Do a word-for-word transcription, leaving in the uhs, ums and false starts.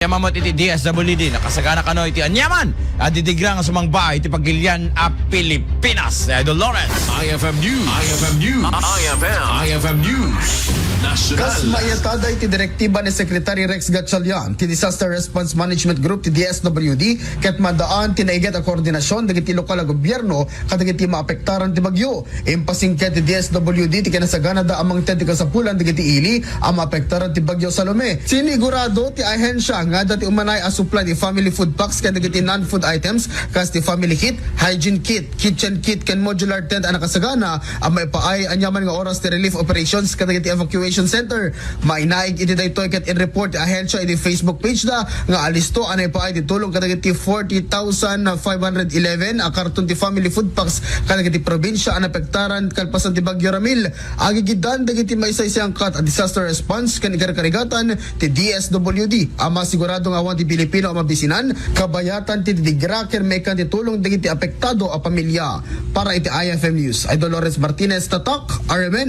Ania met iti D S W D, nakasagana kano iti aniaman a didigra nga sumangba iti pagilian a Pilipinas. Idol Lawrence. I F M News. I F M News. I F M. I F M News. National. Kas maiyatada iti direktiba ni Secretary Rex Gatchalian ti Disaster Response Management Group ti D S W D, ket maddaan ti naiget a koordinasyon dagiti lokal a gobyerno kadagiti maapektaran ti bagyo. Impasingked ti D S W D ti kinasaganada a mangted ti kasapulan dagiti ili a maapektaran ti Bagyo Salome. Sinigurado ti ahensya nga adda ti umanay a supply ti family food packs ken dagiti non-food items kas ti family kit, hygiene kit, kitchen kit ken modular tent a nakasagana a maipaay aniaman nga oras ti relief operations kadagiti evacuation center. Mainaig iti daytoy ket in-report ti ahensya iti Facebook page da nga alisto a naipaay ti tulong kadagiti forty thousand five hundred eleven a karton ti family food packs kadagiti probinsya a naapektaran kalpasan ti Bagyo Ramil. Agigiddan dagiti maisaysayaangkat a disaster response ken ikarkarigatan ti D S W D a masigurado nga awan ti Pilipino a mabisinan, kabayatan ti didigra ken maikkan ti tulong dagiti apektado a pamilya. Para iti I F M News, Idol Lawrence Martinez, Tatak, R M N.